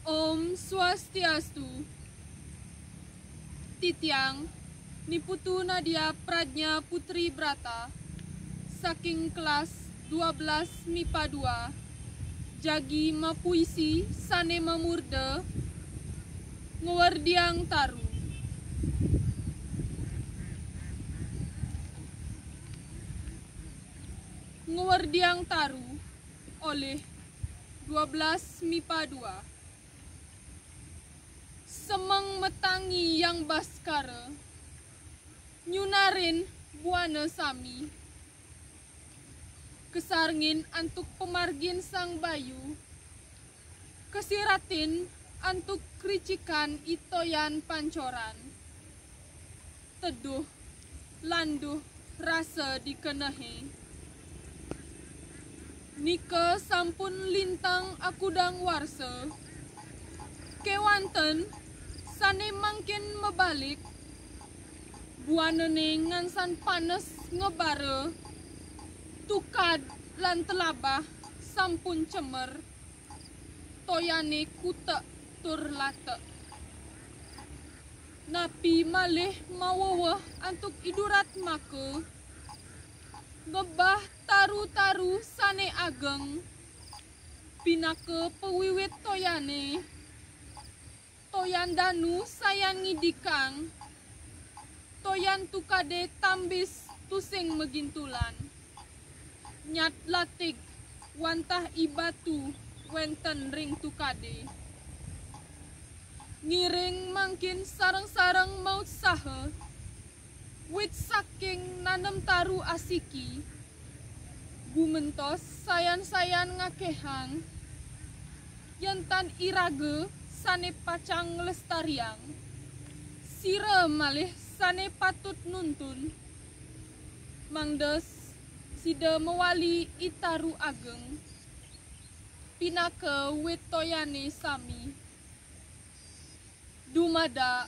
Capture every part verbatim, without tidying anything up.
Om Swastiastu. Titiang Ni Putu Nadia Pradnya Putri Brata, saking kelas dua belas mipa dua, jagi mapuisi sane mamurda Ngwerdiang Taru. Ngwerdiang Taru oleh dua belas mipa dua. Semeng metangi Yang Baskara, nyunarin buana sami, kesarngin antuk pemargin Sang Bayu, kesiratin antuk kricikan i toyan pancoran. Teduh landuh rasa dikenehe. Nika sampun lintang akudang warsa. Kewanten sane mangkin mabalik, buanane ngansan panes ngebara, tukad lan telabah sampun cemer, toyane kutek tur latek. Napi malih maweweh antuk idurat maka ngebah taru-taru sane ageng, pinaka pawiwit toyane, toyan danu sayan ngidikang, toyan tukade tambis tusing magintulan. Nyat latig wantah i batu wenten ring tukade. Ngiring mangkin sareng-sareng mautsaha, wit saking nanem taru asiki, gumentos sayan-sayan ngakehang, yen tan iraga sane pacang nglestariang, sira malih sane patut nuntun, mangda sida mawali i taru ageng, pinaka wit toyane sami. Dumadak.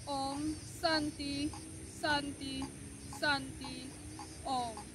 Om Santi, Santi, Santi, Om.